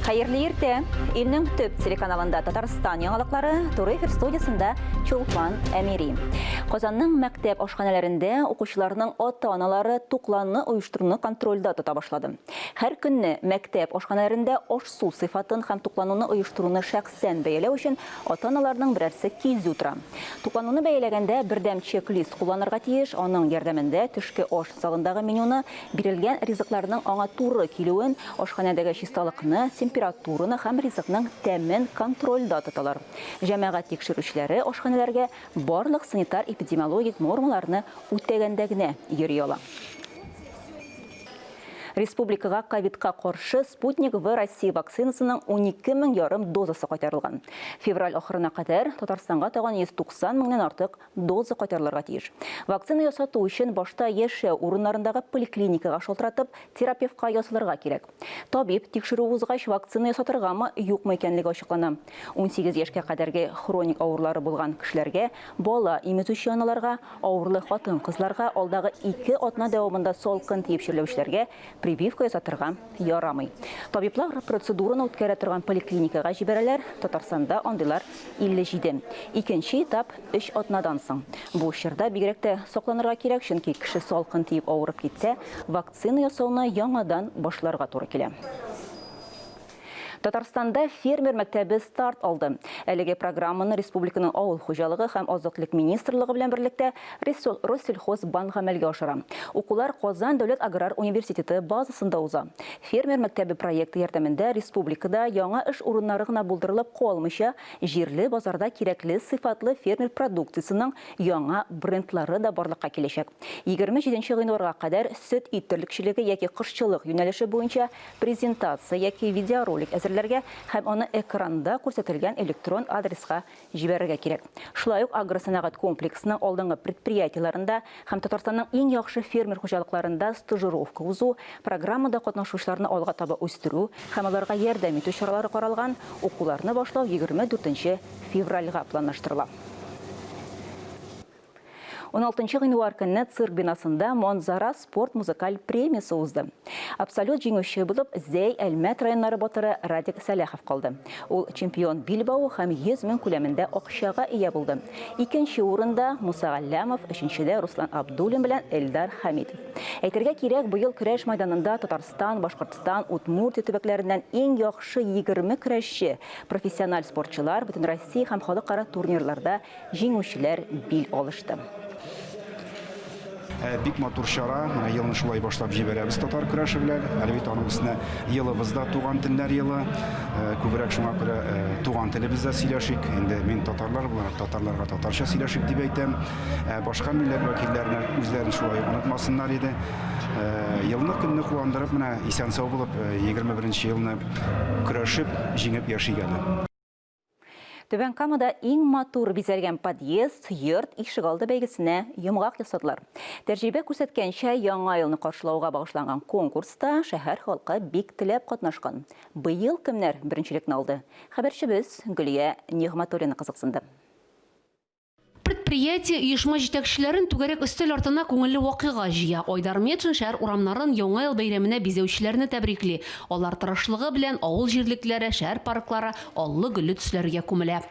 Хәерле иртә! Илнең төп телеканалында Татарстан яңалыклары, туры эфир студиясендә Чулпан Әмири. Казанның мәктәп ашханәләрендә укучыларның ата-аналары туклануны оештыруны контрольдә тота башлады. Һәр көнне мәктәп ашханәләрендә аш-су сыйфатын һәм туклануны оештыруны шәхсән бәяләү өчен ата-аналарның берәрсе кизү тора. Туклануны бәяләгәндә бердәм чек-лист кулланырга тиеш, аның ярдәмендә төшке аш залындагы менюны, бирелгән ризыкларның аңа туры килүен, ашханәдәге чисталыкны, температураны һәм ризыкның тәмен контрольдә тоталар. Җәмәгать тикшерүчеләре ашханәләргә барлык санитар-эпидемиологик нормаларны үтәгәндә генә йөри ала. Республикага ковидка каршы Спутник В Россия вакцинасының 12 мең ярым дозасы кайтарылган. Февраль ахырына кадәр Татарстанга тагын 190 меңнән артык доза кайтарылырга тиеш. Вакцина ясату өчен башта яшәү урыннарындагы поликлиникага шалтыратып, терапевтка язылырга кирәк. Табиб тикшерү узгач, вакцина ясатыргамы, юкмы икәнлеге ачыклана. 18 яшькә кадәрге хроник авырулары булган кешеләргә, бала имезүче аналарга, Авырлы хатын-кызларга алдагы ике атна дәвамында салкын тиеп чирләүчеләргә прививка ясатырга ярамый. Табиблар процедураны үткәрә торган поликлиникага җибәрәләр, Татарстанда андыйлар 57. Икенче этап өч атнадан соң. Бу чорда бигрәк тә сакланырга кирәк, чөнки кеше салкын тиеп авырып китсә, вакцина ясауны яңадан башларга туры килә. Татарстанда фермер мәктәбе старт алды. Әлеге программаны республиканың авыл хуҗалыгы һәм азык-төлек министрлыгы белән берлектә Россельхозбанк гамәлгә ашыра. Укулар Казан дәүләт аграр университеты базасында уза. Фермер мәктәбе проекты ярдәмендә республикада яңа эш урыннары гына булдырылып калмыйча, җирле базарда кирәкле сыйфатлы фермер продукциясенең яңа брендлары да барлыкка киләчәк. 27 гыйнварга кадәр сөт-ит терлекчелеге яки кошчылык юнәлеше буенча презентация яки видеоролик әзерләргә һәм аны экранда күрсәтелгән электрон адреска җибәрергә кирәк. Шулай ук агросәнәгать комплексының алдынгы предприятиеләрендә һәм Татарстанның иң яхшы фермер хуҗалыкларында стажировка узу, программада катнашучыларны алга таба үстерү һәм аларга ярдәм итү чаралары каралган. Укуларны башлау 24 февральгә планлаштырыла. 16 гыйнвар көнне цирк бинасында Манзара спорт музыкаль премиясе узды. Абсолют җиңүче булып Зәй, Әлмәт районнары батыры Радик Сәләхов калды. Ул чемпион билбавы һәм 100 мең күләмендә акчага ия булды. Икенче урында Муса Галләмов, өченчедә Руслан Абдуллин белән Эльдар Хәмитов. Әйтергә кирәк, быел көрәш майданында Татарстан, Башкортстан, Удмуртия төбәкләреннән иң яхшы 20 көрәшче, профессиональ спортчылар Бөтенроссия һәм халыкара турнирларда Җиңүчеләр бил алышты. Бик матур чара. Менә елны шулай башлап җибәрәбез татар көрәше белән. Әле бит аның өстенә елыбыз да туган телләр елы. Күбрәк шуңа күрә туган телебездә сөйләшик. Инде мин татарлар буларак татарларга татарча сөйләшик дип әйтәм. Ә башка милләт вәкилләренә үзләрен шулай ук онытмасыннар иде. Елны көнне куандырып, менә исән-сау булып, 21 елны көрәшеп, җиңеп яшик әле. Түбән Камада иң матур бизәлгән подъезд, йорт, ишегалды бәйгесенә йомгак ясадылар. Тәҗрибә күрсәткәнчә, Яңа елны каршылауга багышланган конкурста шәһәр халкы бик теләп катнашкан. Быел кемнәр беренчелекне алды? Хәбәрчебез Гөлия Нигъмәтуллина кызыксынды. Предприятие, оешма җитәкчеләрен түгәрәк өстәл артына күңелле вакыйга җыя. Айдар Метшин шәһәр урамнарын Яңа ел бәйрәменә бизәүчеләрне тәбрикли. Алар тырышлыгы белән авыл җирлекләре, шәһәр парклары аллы-гөлле төсләргә күмелә.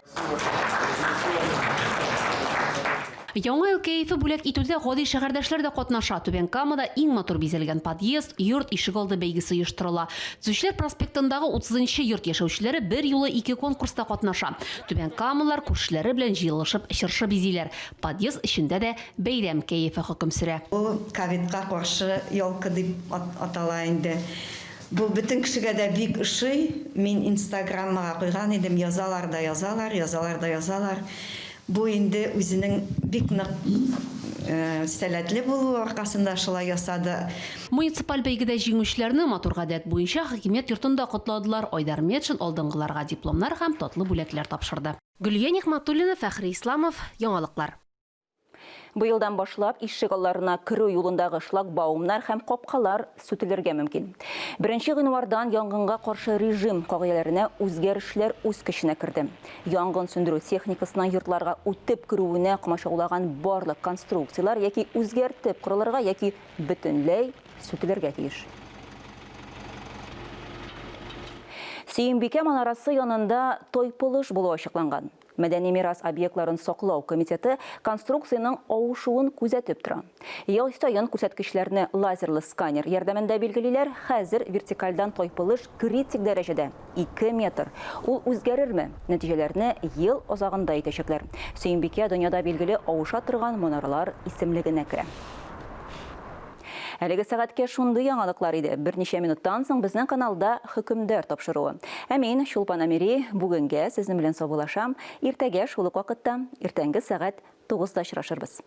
Яңа ел кәефе бүләк итүдә гади шәһәрдәшләр дә катнаша. Түбән Камада иң матур бизәлгән подъезд, йорт, ишегалды бәйгесе оештырыла. Төзүчеләр проспектындагы 30 нчы йорт яшәүчеләре берьюлы ике конкурста катнаша. Түбән Камалар күршеләре белән җыелышып чыршы бизиләр. Подъезд эчендә дә бәйрәм кәефе хөкем сөрә. Бу ковидка каршы елка дип атала инде. Бу бөтен кешегә дә бик ошый. Мин инстаграммага куйган идем, язалар да язалар, язалар да язалар. Бу инде үзенең бик нык сәләтле булуы аркасында шулай ясады. Муниципаль бәйгедә җиңүчеләрне матур гадәт буенча хакимият йортында котладылар. Айдар Метшин алдынгыларга дипломнар һәм татлы бүләкләр тапшырды. Гөлия Нигъмәтуллина, Фәхри Исламов, Яңалыклар. Быелдан башлап ишек алларына керү юлындагы шлагбаумнар һәм капкалар сүтелергә мөмкин. Беренче гыйнвардан янгынга каршы режим кагыйдәләренә үзгәрешләр үз көченә керде. Янгын сүндерү техникасының йортларга үтеп керүенә комачаулаган барлык конструкцияләр яки үзгәртеп корылырга, яки бөтенләй сүтелергә тиеш. Сөембикә манарасы янында тайпылыш булуы ачыкланган. Мәдәни мирас объектларын саклау комитеты конструкциянең авышуын күзәтеп тора. Ел саен күрсәткечләрне лазерлы сканер ярдәмендә билгелиләр, хәзер вертикальдән тайпылыш критик дәрәҗәдә, 2 метр. Ул үзгәрерме? Нәтиҗәләрне ел азагында әйтәчәкләр. Сөембикә дөньяда билгеле авыша торган манаралар исемлегенә керә. Әлеге сәгатькә шундый яңалыклар иде. Берничә минуттан соң безнең каналда Хөкемдар тапшыруы. Ә мин, Чулпан Әмири, бүгенгә сезнең белән саубуллашам. Иртәгә шул ук вакытта, иртәнге сәгать тугызда очрашырбыз.